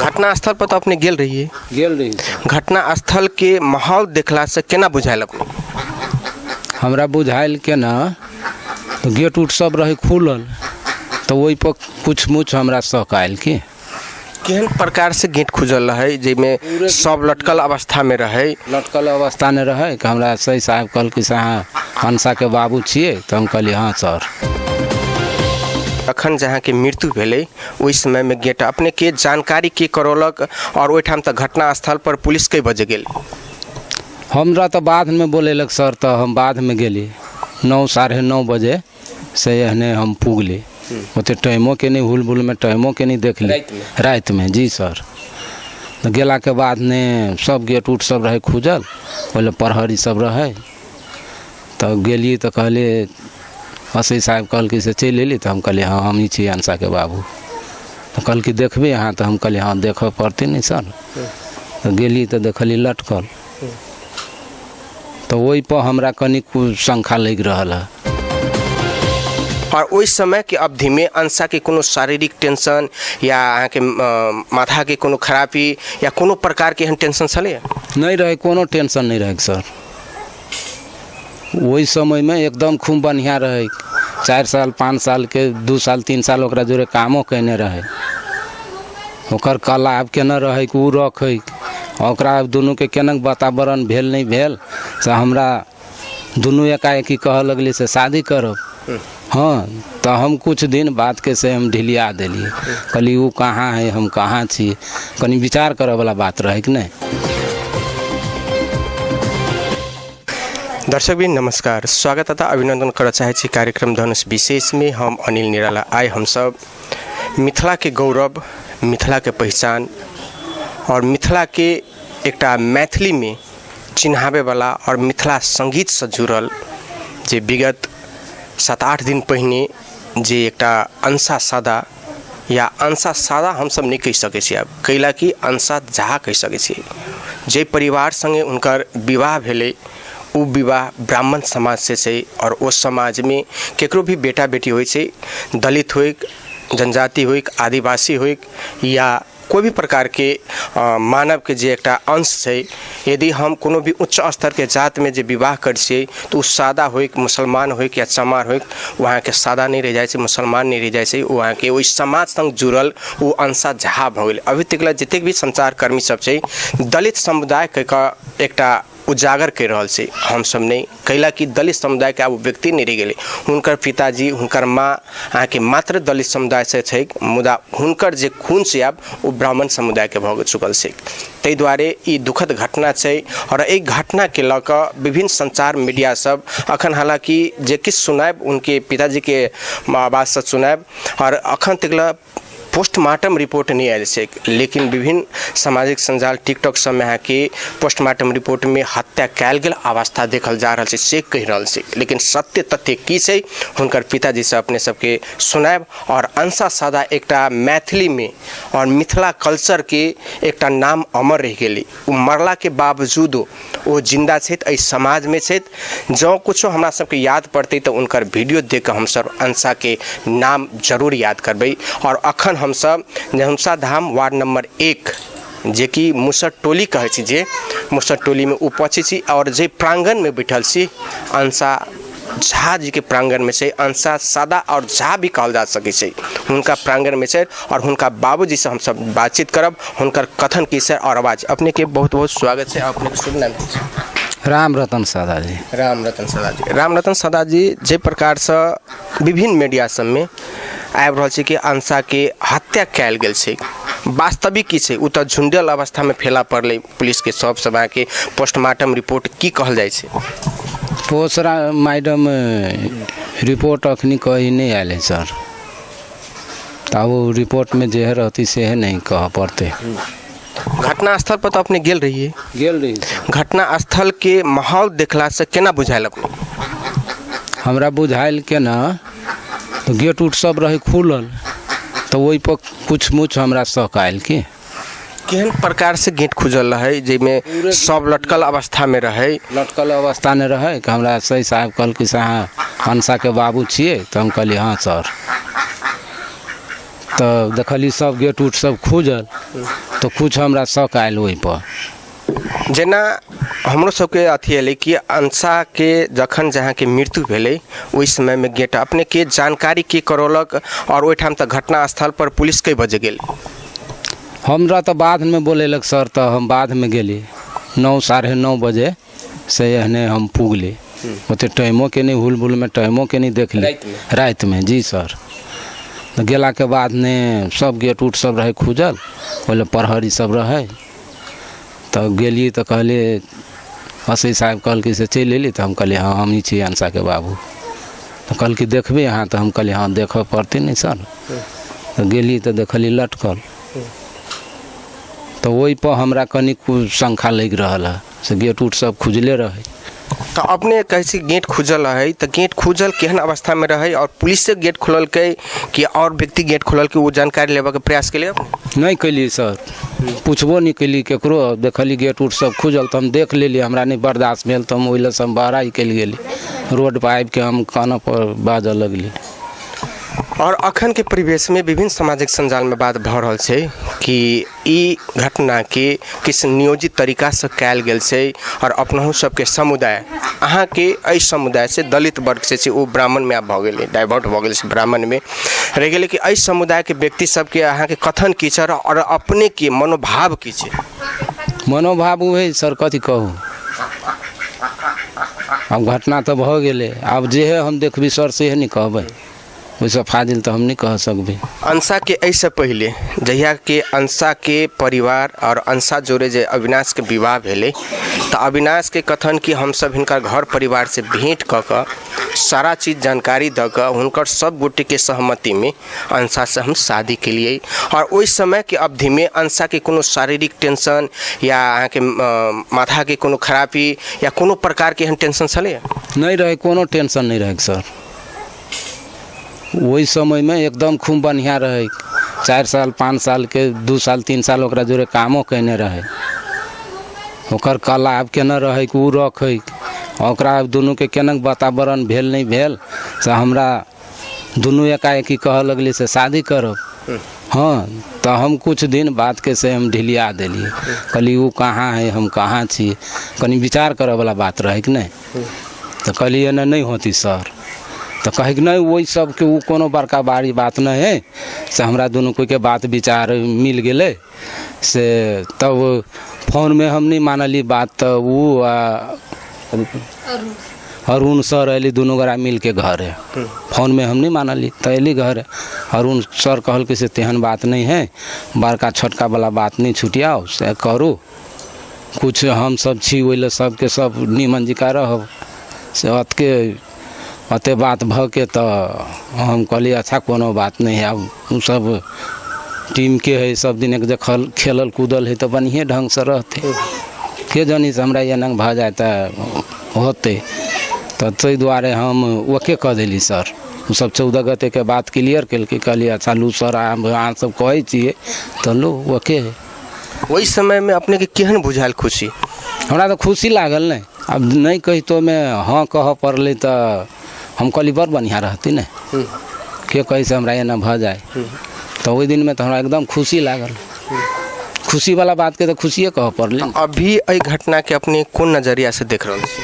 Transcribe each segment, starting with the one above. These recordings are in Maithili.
घटना स्थल पर तऽ अपने गेल रहियै? गेल रही सर। घटना स्थल के माहौल देखला से केना बुझायल अपने? हमरा बुझायल केना तऽ गेट उट सब रहै खुलल, तऽ ओहिपर कुछ मुछ हमरा शक आयल की केहन प्रकार से गेट खुजल रहै जाहिमे सब लटकल अवस्था में रहै? लटकल अवस्था नहि रहै कि हमरा सही साहब कहलकै से अहाँ हंसाके बाबू छियै? तऽ हम कहलियै हँ सर। तखन जे अहाँके मृत्यु भेलै ओहि समयमे गेट अपनेके जानकारी के करौलक आओर ओहिठाम तऽ घटना स्थल पर पुलिस कै बजे गेल? हमरा तऽ बादमे बोलेलक सर, तऽ हम बादमे गेली 9 9:30 बजे से एहने हम पुगली। ओते टाइमोके नहि हुल बुलमे टाइमोके नहि देखली। रातिमे? रातिमे जी सर। तऽ गेलाके बाद ने सब गेट उट सब रहै खुजल, ओहि प्रहरी सब रहै। तऽ गेलियै तऽ कहलियै असै साहेब कहलकै से चलि एली? तऽ हम कहलियै हँ, हमही छी अंशाके बाबू। तऽ कहलकै देखबै अहाँ? तऽ हम कहलियै हँ, देखऽ पड़तै ने सर। तऽ गेली तऽ देखलियै लटकल, तऽ ओहिपर हमरा कनि शंका लागि रहल है। आओर ओहि समयके अवधिमे अंशाके कोनो शारीरिक टेंशन या अहाँके माथाके कोनो खराबी या कोनो प्रकारके एहन टेंशन छलैए? नहि रहै, कोनो टेंशन नहि रहै सर। ओहि समयमे एकदम खूब बढ़िआँ रहै। 4 साल 5 सालके 2 साल 3 साल ओकरा जोरे कामो कयने रहै। ओकर कला आब केना रहै ओ रखै, ओकरा दुनूके केना वातावरण भेल नहि भेल से हमरा दुनू एकाएकी कहऽ लगलै से शादी करब। हँ, तऽ हम किछु दिन बातके से हम ढिलिया देलियै। कहलियै ओ कहाँ है, हम कहाँ छी, कनि विचार करऽवला बात रहै कि नहि। दर्शकबिन नमस्कार, स्वागत तथा अभिनंदन करऽ चाहै छी कार्यक्रम धनुष विशेषमे। हम अनिल निराला। आइ हमसब मिथिलाके गौरव, मिथिलाके पहिचान आओर मिथिलाके एकटा मैथिलीमे चिन्हाबैवला आओर मिथिला सङ्गीतसँ जुड़ल जे विगत 7-8 दिन पहिने जे एकटा अंशा सादा या अंशा सादा हमसब नहि कहि सकै छियै आब, कैला कि अंशा झा कहि सकै छियै, जाहि परिवार सङ्गे हुनकर विवाह भेलै ओ विवाह ब्राह्मण समाजसँ छै आओर ओ समाजमे ककरो भी बेटा बेटी होइ छै, दलित होइक, जनजाति होइक, आदिवासी होइक या कोइ भी प्रकारके मानवके जे एकटा अंश छै, यदि हम कोनो भी उच्च स्तरके जातिमे जे विवाह करै छियै तऽ ओ सादा होइक, मुसलमान होइक या चमार होइक, ओ अहाँके सादा नहि रहि जाइ छै, मुसलमान नहि रहि जाइ छै, ओ अहाँके ओहि समाज सङ्ग जुड़ल ओ अंशा झा भऽ गेलै। अभी तक जतेक भी सञ्चारकर्मी सब छै दलित समुदाय कहि कऽ एकटा उजागर करि रहल छै, हमसब नहि, कैला कि दलित समुदायके आब ओ व्यक्ति नहि रहि गेलै। हुनकर पिताजी, हुनकर माँ अहाँके मात्र दलित समुदायसँ छै, मुदा हुनकर जे खून छै आब ओ ब्राह्मण समुदायके भऽ चुकल छै। ताहि दुआरे ई दुखद घटना छै आओर एहि घटनाके लऽ कऽ विभिन्न सञ्चार मीडिया सब अखन हालाँकि जे किछु सुनायब उनके पिताजीके आवाजसँ सुनायब आओर अखन तक लए पोस्टमार्टम रिपोर्ट नहि आयल छै, लेकिन विभिन्न सामाजिक सञ्जाल टिकटॉक सबमे अहाँके पोस्टमार्टम रिपोर्टमे हत्या कयल गेल अवस्था देखल जा रहल छै से कहि रहल छै, लेकिन सत्य तथ्य की छै हुनकर पिताजीसँ अपने सबके सुनायब। आओर अंशा सादा एकटा मैथिलीमे आओर मिथिला कल्चरके एकटा नाम अमर रहि गेलै। ओ मरलाके बावजूदो ओ जिन्दा छथि, एहि समाजमे छथि। जँ किछो हमरा सबके याद पड़तै तऽ हुनकर वीडियो देख कऽ हमसब अंशाके नाम जरूर याद करबै। आओर अखन हमसब धनुषा धाम वार्ड नंबर 1 जेकि मुसर टोली कहै छी, जे मुसर टोलीमे उपस्थित छी आओर जे प्राङ्गणमे बैठल छी अंशा झा जीके प्राङ्गणमे छै, अंशा सादा आओर झा भी कहल जा सकै छै, हुनका प्राङ्गणमे छै आओर हुनका बाबूजीसँ हमसब बातचीत करब, हुनकर कथन की छै आओर आवाज। अपनेके बहुत बहुत स्वागत छै। अपनेके शुभ नाम की छै? राम रतन सादा जी। राम रतन सादा जी। राम रतन सादा जी, जे प्रकारसँ विभिन्न मीडिया सबमे आबि रहल छै कि अंशाके हत्या कयल गेल छै, वास्तविक की छै? ओ तऽ झुंडल अवस्थामे फेला पड़लै पुलिसके सब अहाँके पोस्टमार्टम रिपोर्ट की कहल जाइ छै? पोसरा मैडम रिपोर्ट अखनी कही नहि आयल है सर, तऽ ओ रिपोर्टमे जे रहतै सेहे नहि कहऽ पड़तै। घटना स्थल पर तऽ अपने गेल रहियै? गेल रही। घटना स्थलके माहौल देखलासँ केना बुझायल अपने? हमरा बुझायल केना तऽ गेट उट सब रहै खुलल, तऽ ओहिपर कुछ मुछ हमरा शक आयल की केहन प्रकारसँ गेट खुजल रहै जाहिमे सब लटकल अवस्थामे रहै? लटकल अवस्था नहि रहै कि हमरा सही साहब कहलकै से अहाँ हंसाके बाबू छियै? तऽ हम कहलियै हँ सर। तऽ देखली सब गेट उट सब खुजल, तऽ किछु हमरा शक आयल ओहिपर। जेना हमरो सबके अथी एलै कि अंशाके जखन जहाँके मृत्यु भेलै ओहि समयमे गेट अपनेके जानकारी के करौलक आओर ओहिठाम तऽ घटना स्थलपर पुलिस कै बजे गेल? हमरा तऽ बादमे बोलेलक सर, तऽ हम बादमे गेली 9 9:30 बजे से एहने हम पुगली। ओते टाइमोके नहि, हुल बुलमे टाइमोके नहि देखली रातिमे जी सर। तऽ गेलाके बाद ने सब गेट उट सब रहै खुजल, ओहि प्रहरी सब रहै। तऽ गेलियै तऽ कहलियै, असै साहेब कहलकै से चलि अयली? तऽ हम कहलियै हँ, हमही छी अंशाके बाबू। तऽ कहलकै देखबै अहाँ? तऽ हम कहलियै हँ, देखऽ पड़तै ने सर। तऽ गेलियै तऽ देखलियै लटकल। तऽ ओहिपर हमरा कनि कुछ शङ्का लागि रहल हँ से गेट उट सब खुजले रहै। तऽ अपने कहै छी गेट खुजल रहै, तऽ गेट खुजल केहन अवस्थामे रहै आओर पुलिसे गेट खोललकै कि आओर व्यक्ति गेट खोललकै, ओ जानकारी लेबऽके प्रयास केलियै अपने? नहि केलियै सर, पुछबो नहि केलियै ककरो। देखलियै गेट उट सब खुजल तऽ हम देख लेलियै, हमरा नहि बर्दाश्त भेल तऽ हम ओहि लए हम बहरा निकलि गेली। रोडपर आबिके हम कानऽ पर बाजऽ लगली। आओर अखनके परिवेशमे विभिन्न सामाजिक सञ्जालमे बात भऽ रहल छै कि ई घटनाके किछु नियोजित तरीकासँ कयल गेल छै आओर अपनहु सबके समुदाय अहाँके एहि समुदायसँ दलित वर्गसँ छै, ओ ब्राह्मणमे आब भऽ गेलै, डाइवर्ट भऽ गेल छै ब्राह्मणमे रहि गेलै, कि एहि समुदायके व्यक्ति सबके अहाँके कथन की छै आओर अपनेके मनोभाव की छै? मनोभाव उहे सर, कथी कहू, आब घटना तऽ भऽ गेलै। आब जेहे हम देखबै सर सेहे नहि कहबै, ओहिसँ फाजिल तऽ हम नहि कह सकबै। अंशाके एहिसँ पहिले जहियाके अंशाके परिवार आओर अंशा जोड़े जे अविनाशके विवाह भेलै तऽ अविनाशके कथन कि हमसभ हिनकर घर परिवारसँ भेँट कऽ कऽ सारा चीज जानकारी दऽ कऽ हुनकर सब गोटेके सहमतिमे अंशासँ हम शादी केलियै, आओर ओहि समयके अवधिमे अंशाके कोनो शारीरिक टेंशन या अहाँके माथाके कोनो खराबी या कोनो प्रकारके एहन टेंशन छलैए? नहि रहै, कोनो टेंशन नहि रहै सर। ओहि समयमे एकदम खूब बढ़िआँ रहै। 4 साल 5 सालके 2 साल 3 साल ओकरा जोरे कामो कयने रहै। ओकर कला आब केना रहै ओ रखै, ओकरा दुनूके केना वातावरण भेल नहि भेल से हमरा दुनू एकाएकी कहऽ लगलै से शादी करब। हँ, तऽ हम किछु दिन बातके से हम ढिलिया देलियै, कहलियै ओ कहाँ हइ, हम कहाँ छी, कनि विचार करऽवला बात रहै कि नहि। तऽ कहलियै एना नहि होती सर। तऽ कहै कि नहि, ओहि सबके ओ कोनो बड़का बारी बात नहि हइ, से हमरा दुनू कोइके बात विचार मिल गेलै से तब फोनमे हम नहि मानलियै बात। तऽ ओ आ अरुण सर अयली दुनू गोरा मिलके घरे, फोनमे हम नहि मानलियै तऽ अयली घरे। अरुण सर कहलकै से तेहन बात नहि हइ, बड़का छोटका वाला बात नहि छुटियाउ, से करू किछु, हमसभ छी ओहि लए सभके सभ नीमन जकाँ रहब। से अतके अते बात भऽ के तऽ हम कहलियै अच्छा कोनो बात नहि हइ, आब ओसभ टीमके हइ, सब दिनक देखल खेलल कूदल हइ तऽ बढ़िएँ ढङ्गसँ रहतै। के जानी से हमरा एना भऽ जाय तऽ होतै। तऽ ताहि दुआरे हम ओके कऽ देली सर। ओसभ 14 गतेके बात क्लियर केलकै। कहलियै अच्छा लू सर, अहाँ सब कहै छियै तऽ लू ओके हइ। ओहि समयमे अपनेके केहन बुझायल खुशी? हमरा तऽ खुशी लागल ने, आब नहि कहितोमे हँ कहऽ पड़लै तऽ हम कहली बड़ बढ़िआँ रहतै ने, के कहै से हमरा एना भऽ जाय। तऽ ओहि दिनमे तऽ हमरा एकदम खुशी लागल। खुशीवला बातके तऽ खुशिए कहऽ पड़लै। अभी एहि घटनाके अपने कोन नजरियासँ देख रहल छी?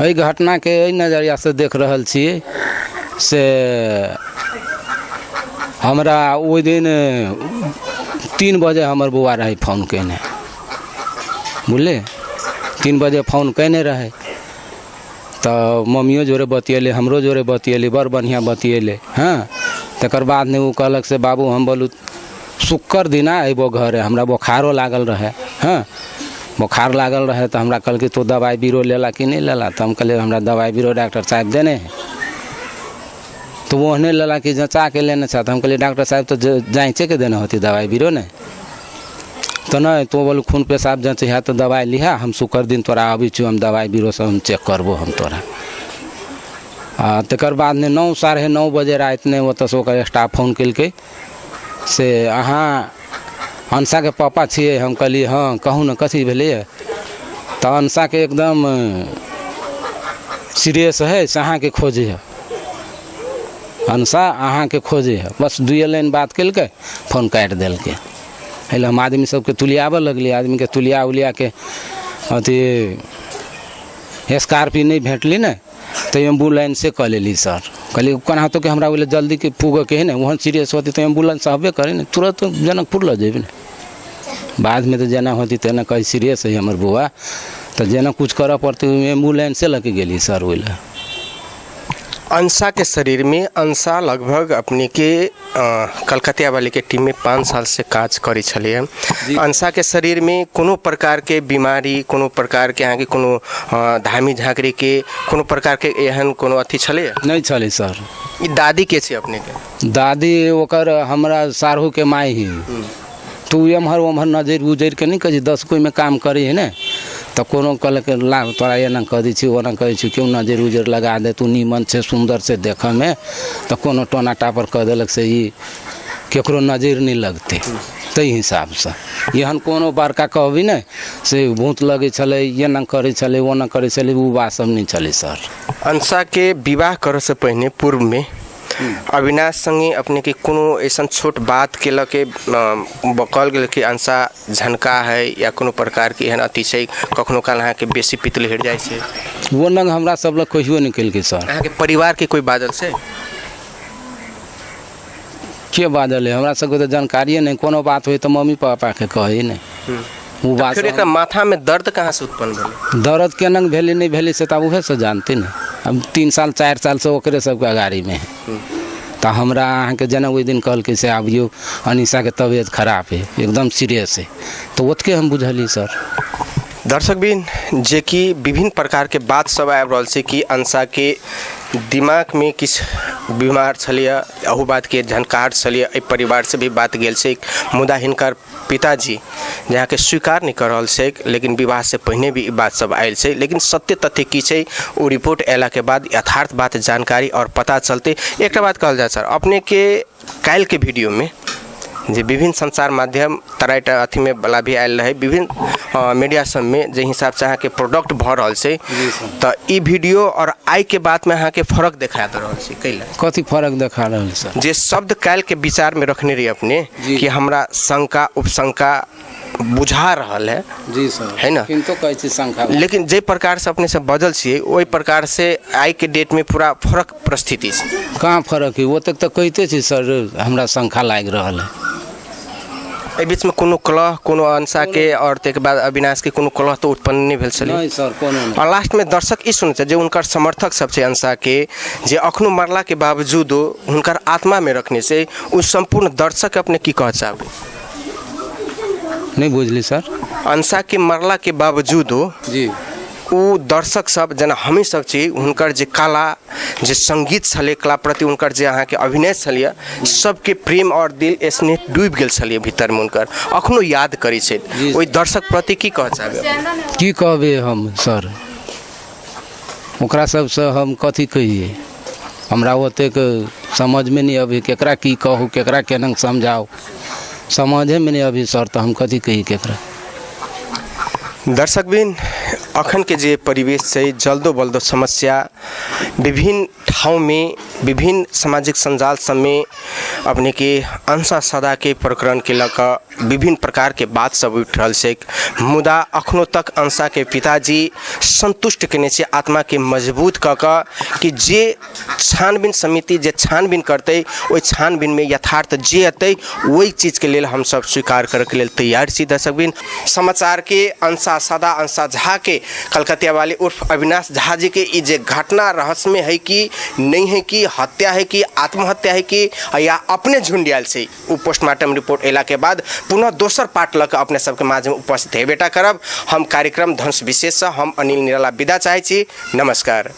एहि घटनाके एहि नजरियासँ देख रहल छी से हमरा ओहि दिन 3 बजे हमर बौआ रहै फोन कयने, बुझलियै, 3 बजे फोन कयने रहै तऽ मम्मियो जोरे बतियेलै, हमरो जोरे बतियेलै, बड़ बढ़िआँ बतियेलै। हँ, तकर बाद ने ओ कहलक से बाबू हम बोलू शुक्र दिना अयबो घरे, हमरा बोखारो लागल रहै। हँ, बोखार लागल रहै तऽ हमरा कहलकै तू दवाइ बीरो लेला कि नहि लेला? तऽ हम कहलियै हमरा दवाइ बीरो डॉक्टर साहेब देने है। तऽ ओहने लेला कि जँचा के लेने छह? तऽ हम कहलियै डॉक्टर साहेब तऽ जाँचेके देने होती दवाइ बीरो ने। तऽ नहि, तो बोल खून पेशाब जाँच है तऽ दवाइ लिहऽ, हम शुक्र दिन तोरा अबै छियौ, हम दवाइ बीरो सब हम चेक करबो हम तोरा। आ तकर बाद ने 9 9:30 बजे रातिमे ओतऽसँ ओकर स्टाफ फोन केलकै से अहाँ अंशाके पापा छियै? हम कहलियै हँ, कहू ने कथी भेलैए? तऽ अंशाके एकदम सीरियस हइ से अहाँके खोजै हइ। अंशा अहाँके खोजे है। बस दुइए लाइन बात केलकै, फोन काटि देलकै। एहि लए हम आदमी सबके तुलियाबऽ लगलियै। आदमीके तुलिया उलियाके अथी स्कॉर्पियो नहि भेटली ने तऽ एम्बुलेंसे कऽ लेली सर। कहलियै केनाहितो हमरा ओहि लए जल्दीके पुगऽके हइ ने, ओहन सीरियस होतै तऽ एम्बुलेंस हबे करै ने, तुरन्त जनकपुर लऽ जेबै ने। बादमे तऽ जेना होतै तेना कहै सीरियस हइ हमर बौआ, तऽ जेना किछु करऽ पड़तै एम्बुलेंसे लऽ कऽ गेली सर ओहि लए। अंशा के शरीर में अंशा लगभग अपने के कलकतिया वाली के टीम में 5 साल से काज करै छलियै। अंशा के शरीर में कोनो प्रकार के बीमारी, कोनो प्रकार के अहाँके कोनो धामी झाँकरी के कोनो प्रकार के एहन कोनो अथी छलैए? नहि छलै सर। ई दादी के छै अपने के? दादी ओकर हमरा साढ़ू के माय ही। तऽ ओ एम्हर ओम्हर नजरि उजरि के नहि कहै छै, 10 कोइमे काम करै हइ ने, तऽ कोनो कहलक ला तोरा एना कऽ दै छी ओना करै छी, केओ नजरि उजरि लगा दे, तू नीमन छै सुन्दर छै देखऽमे, तऽ कोनो टोना टापर कऽ देलक से ई केकरो नजरि नहि लगतै, ताहि हिसाबसँ एहन कोनो बड़का कहबी ने से भूत लगै छलै, एना करै छलै ओना करै छलै, ओ बात सब नहि छलै सर। अंशाके विवाह करऽसँ पहिने पूर्वमे अविनाश संगे अपने के कोनो ऐसन छोट बात के लऽ के कहल गेल कि अंशा झनका है या कोनो प्रकार के एहन अथी छै, कखनो काल अहाँके बेसी पितल हेर जाइ छै? ओ नग हमरा सब लग कहियो नहि केलकै सर। अहाँके परिवार के कोइ बाजल छै? के बाजल है, हमरा सबके तऽ जानकारिए नहि, कोनो बात होइ तऽ मम्मी पापाके कहै नहि ओ बात। फेर एकरा माथामे दर्द कहाँसँ उत्पन्न भेलै? दर्द केना भेलै नहि भेलै से तऽ आब उहे से जानते ने। अब 3 साल 4 सालसँ ओकरे सबके अगाड़ीमे है। तऽ हमरा अहाँके जेना ओहि दिन कहलकै से आबियौ अनिशाके तबियत खराब है, एकदम सीरियस है, तऽ ओतके हम बुझलियै सर। दर्शकबिन, जे कि विभिन्न प्रकारके बात सब आबि रहल छै कि अंशाके दिमागमे किछु बीमार छलैए, अहू बातके जानकार छलैए, एहि परिवारसँ भी बात गेल छै, मुदा हिनकर पिताजी जे अहाँके स्वीकार नहि कऽ रहल छै, लेकिन विवाहसँ पहिने भी ई बात सब आयल छै, लेकिन सत्य तथ्य की छै ओ रिपोर्ट अयलाके बाद यथार्थ बात जानकारी आओर पता चलतै। एकटा बात कहल जाय सर, अपनेके काल्हिके वीडियोमे जे विभिन्न संचार माध्यम तराइटा अथीमे वाला भी आयल रहै, विभिन्न मीडिया सबमे जे हिसाबसँ अहाँके प्रोडक्ट भऽ रहल छै, तऽ ई वीडियो आओर आइके बातमे अहाँके फरक देखा दऽ रहल छै, कैला? कथी फरक देखा रहल सर? जे शब्द काल्हिके विचारमे रखने रही अपने कि हमरा शंका उपशंका बुझा रहल है। जी सर। है ना? किनको कहै छी शंका, लेकिन जे प्रकारसँ अपने सब बजल छियै ओहि प्रकारसँ आइके डेटमे पूरा फरक परिस्थिति छै। कहाँ फरक है? ओतेक तऽ कहिते छी सर, हमरा शंका लागि रहल है। एहि बीचमे कोनो कलह कोनो अंशाके आओर ताहिके बाद अविनाशके कोनो कलह तऽ उत्पन्न नहि भेल छलै? नहि सर, कोनो नहि। आओर लास्टमे दर्शक ई सुनैत छै जे हुनकर समर्थक सब छै अंशाके, जे अखनो मरलाके बावजूदो हुनकर आत्मामे रखने छै, ओ सम्पूर्ण दर्शकके अपने की कहऽ चाहबै? नहि बुझली सर। अंशाके मरलाके बावजूदो जी ओ दर्शक सब जेना हमही सब छी, हुनकर जे कला जे सङ्गीत छलै, कला प्रति हुनकर जे अहाँके अभिनय छलैए, सबके प्रेम आओर दिल स्नेह डूबि गेल छलैए भीतरमे, हुनकर अखनो याद करै छथि, ओहि दर्शक प्रति की कहऽ चाहबै? की कहबै हम सर, ओकरा सबसँ हम कथी कहियै, हमरा ओतेक समझमे नहि अबै, केकरा की कहू, केकरा केना समझाउ, समझेमे नहि अबै सर, तऽ हम कथी कही केकरा। दर्शकबिन, अखनके जे परिवेश छै, जल्दो बल्दो समस्या विभिन्न ठाउँमे विभिन्न सामाजिक सञ्जाल सबमे अपनेके अंशा सदाके प्रकरणके लऽ कऽ विभिन्न प्रकारके बात सब उठि रहल छै, मुदा अखनो तक अंशाके पिताजी सन्तुष्ट केने छै आत्माके मजबूत कऽ कऽ कि जे छानबीन समिति जे छानबीन करतै ओहि छानबीनमे यथार्थ जे एतै ओहि चीजके लेल हमसब स्वीकार करैके लेल तैयार छी। दर्शकबिन, समाचारके अंशा सदा अंशा झाके कलकतिया वाली उर्फ अविनाश झा जी के ई जे घटना रहस्यमय है कि नहीं है, कि हत्या है कि आत्महत्या है कि या अपने झुंडियाल छै, ओ पोस्टमार्टम रिपोर्ट अयलाके बाद पुनः दोसर पार्ट लऽ कऽ अपने सबके माझमे उपस्थित हेबेटा करब। हम कार्यक्रम धनुष विशेषसँ हम अनिल निराला विदा चाहै छी। नमस्कार।